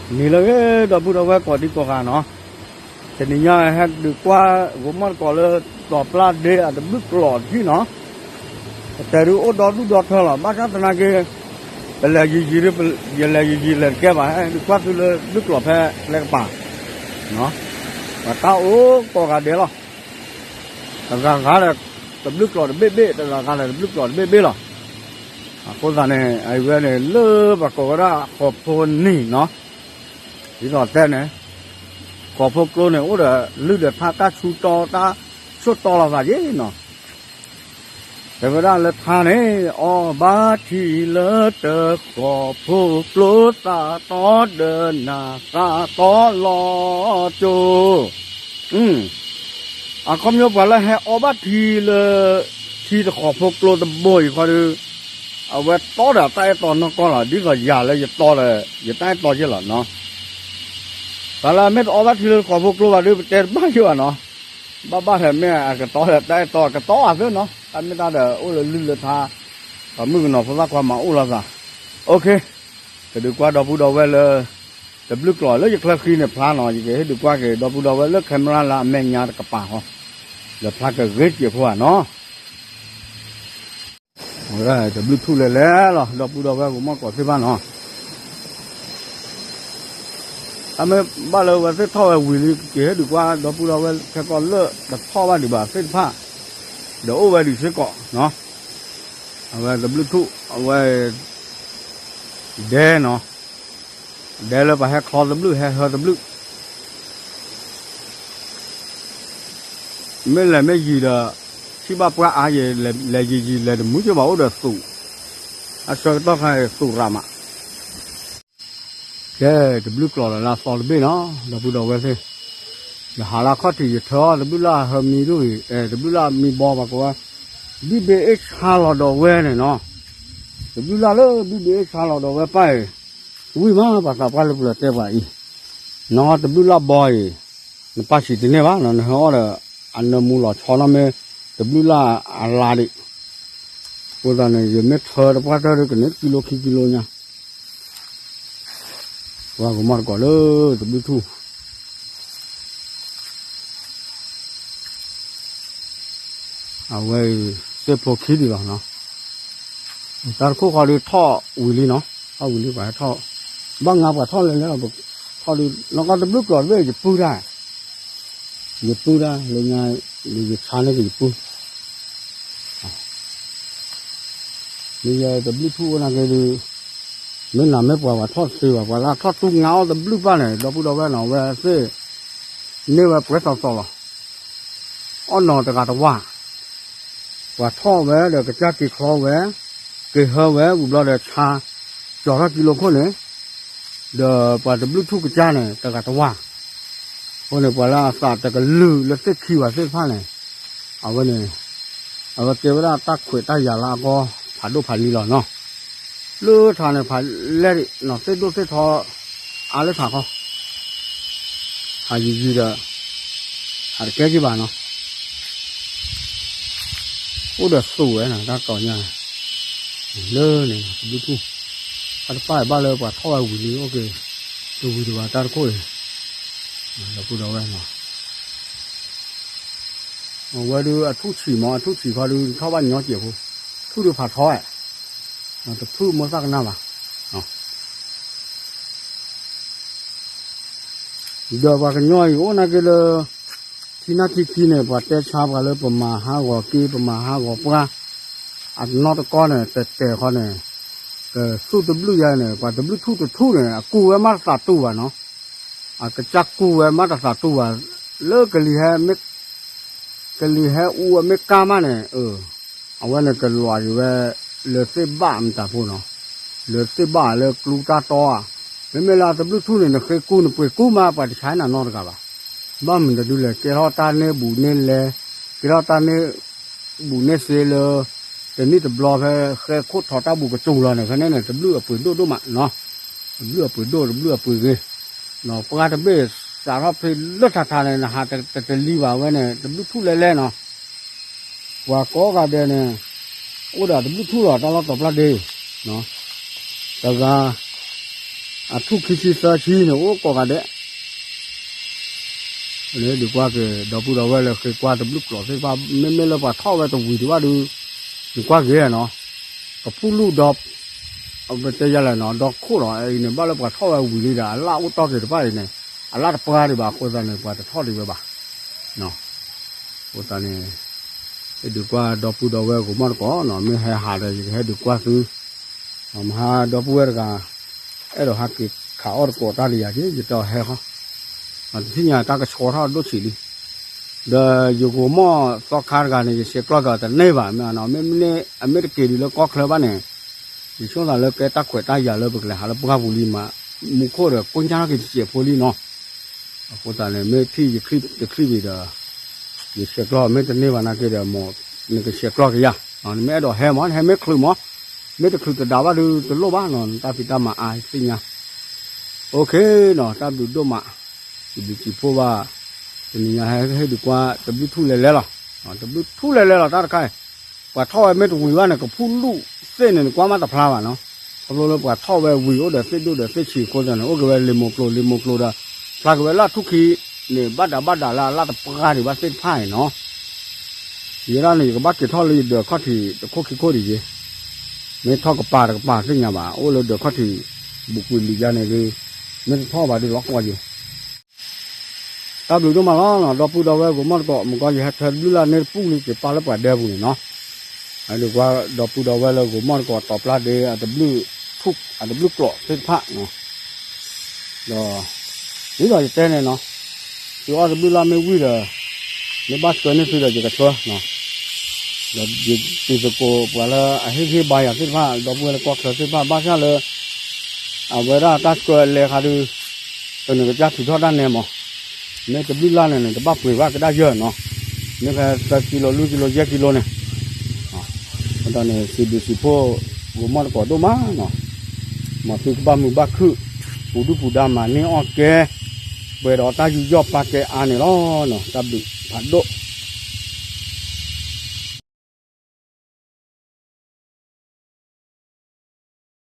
နံၤလၢအဂ့ၤ ဒီပုၢ်ဒီဝဲၢ်ကိးဒံကိးဂၤနီၤ, တနံၤညါဟဲဒုးကွၢ်ဂီၤမီၢ်တကိးလၢ တီၤပျၢ်ဒ့အတဘျုးကျိာ်တထံၣ်နီၤ, ပတဲဒုးအိၣ်ဒီဒူၣ်ဒီထၢလီၤ ဘၣ်ဆၣ်သနာ်က့ ပလဲၤယံၤယံၤ ယလဲၤယံၤယံၤလဲၤတကဲဘၣ် ဟဲဒုးကွၢ်သုလၢတဘျုးကျိာ်ဖဲကျဲကပၤ ပှၤတၢ်အိၣ်ကိးဂၤဒဲးလီၤ, တဂၤဂၤဒီး တဘျုးကျိာ်တဘ့ၣ်ဘ့ၣ် တဂၤဂၤဒီးတဘျုးကျိာ်တဘ့ၣ်ဘ့ၣ်လီၤ, အဃိသတးန့ၣ် အဝဲန့ၣ်လၢပှၤကိးဝဲဒၣ်ဃိးဖိနံၤနီၤ, ဒ်သိးတဲန့ၣ် ဃိးဖိကျိန့ၣ် အိၣ်ဒီးလုၢ်ဒီးထါတၢ်ဆူတီတၢ်ဆိၣ်တီလီၤသးယ့ၣ်နီၤ, တဲဝဲဒၣ်လၢထါန့ၣ် အီဘၣ်ထံလၢတဃိးဖိကျိသးတီဒီးနၤသးတီလီၤကၠိ, အခီပညီပှၤလၢဟဲအီဘၣ်ထံလၢ ထံတဃိးဖိကျိတဘိအံၤဃီဒီး အဝဲတီဒီးတၢ်အဲၣ်တီနီၢ်ကီၢ်လီၤ, ဒ်သိးယၤလၢယတီဒီး ယတၢ်အဲၣ်တီယ့ၢ်လီၤနီၤ, ပှၤလၢမ့ၢ်တအီဘၣ်ထံလၢတဃိးဖိကျိဘၣ်ဒီး ပတဲတဘၣ်ယ့ၢ်ဘၣ်နီၤ, ဘၣ်ဘၣ်ဒီးမ့ၢ်အကတီဒီးတၢ်အဲၣ်တီ ကတီအသ့နီၤ, တၢ်မ့ၢ်တၢ်ဒီးအိၣ်လၢလုၢ်လၢထါ, ပှၤမုၣ်ကနီၤဖိသၣ်ခွါမၤအိၣ်လိာ်သး, OK, ကဒုးကွၢ်ဒီပုၢ်ဒီဝဲၢ်လၢ တဘျုးကျိာ်လၢယချၢဃံန့ၣ်ဖျါနီၤ, ယကဟ့ၣ်ဒုးကွၢ်က့ၤ ဒီပုၢ်ဒီဝဲၢ်လၢ camera လၢအမဲာ်ညါတကပၤဃီ, ဒီးဖျါကဂ့ၤစဲးဖိဧါနီၤ, အဝဲဒၣ်တဘျုးထူၣ်လဲၤလဲၤလီၤ ဒီပုၢ်ဒီဝဲၢ်ဂီၤမီၢ်ကိးသ့ၣ်တဖၣ်နီၤ, အမ့ၢ်ဘၣ်လၢအဝဲသ့ၣ်ထီၣ်ဝဲဝံၤလံ ကဟ့ၣ်ဒုးကွၢ် ဒီပုၢ်ဒီဝဲၢ်ခဲကီၢ်လၢတထီၣ်ဘၣ်ဒံးဘၣ်သ့ၣ်တဖၣ်, ဒီးအိၣ်ဝဲဒံးစ့ၢ်ကီးနီၤ, အဝဲတဘျုးထူၣ် အဝဲ ဒဲနီၤ, ဒဲလၢပှၤဟဲချီတဘျုး ဟဲဟၢတဘျုး, မ့ၢ်လဲၤမ့ၢ်ယံၤဒီး ထံၣ်ဘၣ်ပှၢ်အါယံၤ လဲၤယံၤယံၤ လဲၤတမုာ်က့ဘၣ်အိၣ်ဒီးသူး, အဆၢကတီၢ်ခါအံၤသူးရးမး, ကဲ တဘျုးကျိာ်လီၤလၢအသီတဘ့ၣ်နီၤ ဒီပုၢ်ဒီဝဲၢ်သ့ၣ်, ယဟးလၢအခီၣ်ထံးယထၢအီၤ တဘျုးလၢအဟၢမံဒိၣ်ဂ့ၤ အဲ တဘျုးလၢအမံဘီပှၤကိးဝဲ, ဘံၣ်ဘ့ၣ်အ့ၣ်ဆါလီၤဒီးဝဲန့ၣ်နီၤ, တဘျုးလၢလၢဘံၣ်ဘ့ၣ်အ့ၣ်ဆါလီၤဒီးဝဲပၢ်အံၤ, ဝံၣ်မးပှၤသးပှၢ်လၢပျၢၤတဲပှၤအံၤ, နီၤတဘျုးလၢဘီအံၤ, နပၢ်ဆံးတန့ၢ်ဘၣ်နီၤ နဟဲအီၣ်ဒီး အနၢမူလီၤဆီနီၤမ့ၢ်, တဘျုးလၢအလါဒံး, အဃိသတးန့ၣ် ယမ့ၢ်ထၢတပှၢ်တၢၢ်ဒီးကန့ၢ်ကံလိခံကံလိညါ ပှၤကမီၢ်တကိးလၢတဘျုးထူၣ်, အဝဲအံၤ သ့ၣ်ဖိခံဒံးလီၤနီၤ, တၢ်တခိၣ်ဃီဒီးထီၣ်ဝံၤလံနီၤ, ထီၣ်ဝံၤလံပှၤဟဲထီၣ်, ဘၣ်ငါပှၤထီၣ်လဲၤလဲၤလီၤ, ထီၣ်ဒုး နီၢ်ကီၢ်တဘျုးကျိာ်တဘ့ၣ်ယပုၢ်တၢ်, ယပုၢ်တၢ်လၢညါ, ယဆါန့ၢ်က့ၤယပုၢ် မ့ၢ်ယဲတဘျုးထူၣ်အိၣ်နာ်က့ဒီး, မ့ၢ်နၤမ့ၢ်ပှၤပှၤထီၣ်တသ့ဘၣ် ပှၤလၢအထီၣ်တူၢ်ငါအီၣ်တဘျုးဘၣ်န့ၣ် ဒီပုၢ်ဒီဝဲၢ်နီၤ အဝဲသ့ၣ်, န့ၢ်ဝဲပှဲၤသီသီလီၤ, အီၣ်နီၤတဂၤတဝၢ်, ပှၤထီၣ်ဝဲဒီးကစၢ်က့ၤချီဝဲ, က့ၤဟၢဝဲဝံၤဘျီဒီးဆါ, ကၠီၤထီၣ်ကံလိခိၣ်န့ၣ်, ဒီးပှၤတဘျုးထူၣ်ကစၢ်န့ၣ် တဂၤတဝၢ်, အဃိန့ၣ် ပှၤလၢအသးတကလုာ်လၢသ့ၣ်ခံဘၣ်သ့ၣ်တဖၣ်န့ၣ်, အဝဲန့ၣ်, အဝဲကဲဝဲဒၣ်တၢ်ခွဲးတၢ်ယာ်လၢအဂီၢ် ဖးဒိၣ်ဖးလံလီၤနီၤ, လၢထးန့ၣ် ဖးလဲၢ်ဒံးနီၤ သ့ၣ်ဒိၣ်သ့ၣ်ထီ, အါလၢထးခီ, ဟးယံၤယံၤဒီး, ဟးတကဲက့ၤဘၣ်နီၤ, အိၣ်ဒီးသူးဝဲနီၤ တၢ်တီၤညါ, လၢန့ၣ်တဘျုးထူၣ်, တၢ်တဖၣ်ဘၣ်လၢပှၤထီၣ်ဝဲဝံၤလံအိၣ်က့ၤ, တဝံၤဒံးဘၣ်တၢ်တခိၣ်အံၤ, ဒီပုၢ်ဒီဝဲၢ်နီၤ အဝဲဒုးအထူၣ်ဆံးမး အထူၣ်ဆံးခီဒုးထီၣ်ဘၣ်ညီစဲးဖိ, ထူၣ်ဒုးဖးထီ, တထူၣ်မိၢ်သၣ်ကနၣ်ဘၣ်, ဒီးပှၤကညီအံၤအိၣ်နာ်က့လၢ, ထံနၢ်ထံခံန့ၣ် ပှၤတဲဆါပှၤလၢပမၤဟးဂီၤက့ ပမၤဟးဂီၤပှၢ်, အနီၢ်တကီၢ်န့ၣ် တဲတဲဃီန့ၣ်, ကသူၣ်တဘျုးယါန့ၣ် ပှၤတဘျုးထူၣ်တထူၣ်န့ၣ် အကူၣ်ဝဲမးတသးတူၢ်ဘၣ်နီၤ, အကစၢ်ကူၣ်ဝဲမးတသးတူၢ်ဘၣ်, လၢကလံၤဟဲ, ကလံၤဟဲအူအမ့ၢ်ကါမးန့ၣ်, အဝဲန့ၣ်ကလွးက့ၤဝဲ, လၢသ့ၣ်ဘၣ်မတၤဖိနီၤ, လၢသ့ၣ်ဘၣ်လၢကျူတၢ်တီဧါ, မ့မ့ၢ်လၢအတဘျုးထူၣ်န့ၣ် နဃ့ကူၣ်နပှ့ၤကူၣ်မး ပှၤတဆါနၤနီတဂၤဘၣ်, ဘၣ်မနုၤဒုလဲၣ် ကဲထီၣ်တၢ်န့ၢ်ဘူးန့ၢ်လဲ, ကဲထီၣ်တၢ်န့ၢ်, ဘူးန့ၢ်စ့လၢ, တနံၣ်တဘျီဖဲ, ဃဲခိၣ်ထီးတၢ်ဘူးကစူၤလီၤန့ၣ် ဖဲန့ၣ်န့ၣ် တဘျုးအပှ့ၤဒိၣ်ဒိၣ်မးနီၤ, တဘျုးအပှ့ၤဒိၣ် တဘျုးအပှ့ၤဂ့ၤ, ပှၤတဘ့ၣ်စးထီၣ်ဖဲလၢထးထးန့ၣ် နဟးတတလံၤဘၣ်ဝဲန့ၣ် တဘျုးထူၣ်လဲလဲနီၤ, ပှၤကိးဂၤဒဲးန့ၣ်, အိၣ်ဒီးတဘျုးထူၣ်လီၤ တၢ်လီၢ်တီၤပျၢ်ဒ့, တဂၤ, အထူၣ်ခံဆံသၢဆံန့ၣ် အိၣ်ကိးဂၤဒဲး လၢဒုးကွၢ်က့ၤ ဒီပုၢ်ဒီဝဲၢ်လၢဃ့ကွၢ်တဘျုးကျိာ်သ့ၣ်တဖၣ် မ့မ့ၢ်လၢပှၤထီၣ်ဝဲတဝံၤဒံးဘၣ်ဒီး နကွၢ်က့ၤနီၤ, ကဖူလူၢ်ဒီး ပတဲယၤလဲၣ်နီၤ ဒီခိၣ်ဒီး အအံၤန့ၣ် ဘၣ်လၢပှၤထီၣ်ဝဲဝံၤလံဒီး အလၣ်အိၣ်တီၢ်က့ၤတဖၣ်အံၤန့ၣ် အလၣ်တပှၢ်ဒံးဘၣ်အဃိသတးန့ၣ် ပှၤတထီၣ်ဒံးဝဲဘၣ်. အဃိသတးန့ၣ် ဟဲဒုးကွၢ်ဒီပုၢ်ဒီဝဲၢ်ဂိၤမီၣ်တကိးနီၤ, မ့ၢ်ဟဲဟးဒီး ယကဟဲဒုးကွၢ်သု မဟါဒီပုၢ်ဝဲၢ်တဂၤ အဲၣ်ဒိးဟးက့ၤခးအီၣ်တကိးတၢ်တယၤက့ၤ ယတဲအီၤဟဲဃီ, တသ့ၣ်ညါတၢ်ကဆှီထီၣ်ဒိၣ်ဆံးလံ. ဒီးယဂိၤမီၣ်သီခါတဂၤန့ၣ် ယဆဲးကျိးက့ၤအီၤတန့ၢ်ဘၣ် မ့ၢ်နီၤ, မ့မ့ၢ်အမ့ၢ်တက့ၤဒံးလၢကီၢ်ချၢဘၣ်န့ၣ် ယဆိသးလၢကဲတၢ်ခွဲးတၢ်ယာ်လၢပကလဲၤဟးလၢပှၢ်ပူၤလံမး, မူခိၣ်ဒီးကိညါထီၣ်က့ၤတစဲးဖိလံနီၤ. အဃိသတးန့ၣ် မ့ၢ်ထံၣ်ယချံၣ်တချံၣ်ဘံးဒီး ယဆဲးကျိးမ့ၢ်တန့ၢ်ဘၣ်နာ်က့ဒီး မ်နကဆဲးကျိးက့ၤယၤ, နမ့ၢ်အဲၣ်ဒိးဟဲမး နဟဲမ့ၢ်ချုးမး, မ့ၢ်တချုးတဒါဘၣ်ဒီးတလိၣ်ဘၣ်နီၤ, နတၢ်ဖံးတၢ်မၤအါသ့ၣ်ညါ. OKနီၤ, တၢ်ဘျုးဒိၣ်မး, စံးဘျုးစံးဖှိၣ်ဘၣ်, တနံၤညါဟဲဟ့ၣ်ဒုးကွၢ်တဘျုးထူၣ်လဲၤလဲၤလီၤ, တဘျုးထူၣ်လဲၤလဲၤလီၤ တၢ်တခါအံၤ, ပှၤထီၣ်ဝဲမ့ၢ်တဝံၤဘၣ်န့ၣ် ကဖူလူၢ်သ့ၣ်န့ၣ် နကွၢ်မးတဖျါဘၣ်နီၤ, ခီဖျိလၢပှၤထီၣ်ဝဲဝံၤအိၣ်ဒီးသ့ၣ်ဒိၣ်ဒီးသ့ၣ်ဆံးအဃိသတးန့ၣ် အိၣ်က့ၤဝဲလံာ်မိၢ်ကျိၤ လံာ်မိၢ်ကျိၤဒီး ဖျါက့ၤဝဲလၢအထူၣ်ခံန့ၣ် ဘၣ်ဒးဘၣ်ဒးလၢအလၣ်တပှၢ်ဒံးဘၣ်သ့ၣ်တဖၣ်အံၤနီၤ. ယဲဒၣ်န့ၣ် ယကဘၣ်က့ၤထီၣ်လၢယဒၢးခီၣ်ထံးတခိၣ်ခံခိၣ်ဒံးယ့, မ့ၢ်ထီၣ်ကပၤတကပၤသ့ၣ်ညါဘၣ်, အိၣ်လၢဒၢးခီၣ်ထံး ဘူးကွံာ်လံယါန့ၣ်ဒီး မ့ၢ်တထီၣ်ဘၣ်ဒီးလီၤကွၢ်ယ့. တၢ်ဘျုးဒိၣ်မးလီၤနီၤ, ဒီပုၢ်ဒီဝဲၢ်ဂိၤမီၣ်တကိး မုၢ်ကီၢ်ယဟဲထၢတဘျုးလၢ်န့ၣ်တပူၤလံ က့ၤပာ်လၢပှၤဒဲပူၤန့ၣ်နီၤ. ဟဲဒုးကွၢ်ဒီပုၢ်ဒီဝဲၢ်လၢဂိၤမီၣ်တကိး တီၤပျၢ်ဒ့အတဘျုးထူၣ် အတဘျုးကျိာ်သ့ၣ်တဖၣ်နီၤ. ဒီး ဒ်သိးယတဲန့ၣ်နီၤ, သုအီၣ်တဘျုးလၢ်မ့ၢ်ဝံၤဒီး မ့ၢ်ဘၣ်ဆှၢန့ၢ်သုဒီးယကဆှၢနီၤ. ဒီးယတံၤသကိးပှၤလၢအဟ့ၣ်ဂံၢ်ဟ့ၣ်ဘါယၤသ့ၣ်တဖၣ် ဒီပုၢ်ဝဲၢ်လၢကီၢ်ချၢသ့ၣ်တဖၣ် ဘၣ်ဆၣ်လၢ အဝဲဒၣ်တၢ်ဆှၢအလဲၤခါဒုး ပနကစၢ်ထုးထီၣ်တၢ်နဲမး, မ့ၢ်တဘျုးလၢ်န့ၣ်န့ၣ် တဘၣ်ပှ့ၤဘၣ်ကဒါယၢၢ်နီၤ, မ့ၢ်ဖဲသၢကံလိ လွံၢ်ကံလိ ယဲၢ်ကံလိန့ၣ် အဃိသတးန့ၣ် စံးဘျုးစံးဖှိၣ် ဂိၤမီၣ်တကိးဒိၣ်မးနီၤ, မ်သုကဘၣ်မုာ်ဘၣ်ခုၣ် ပူၤဒုၣ်ပူၤဒါမၤန့ၢ်အီၣ်ကဲ ပှဲၤဒီးတၢ်ယူးယီၣ်ပာ်ကဲအါန့ၣ်လီၤ. တၢ်ဘျုးဖးဒိၣ်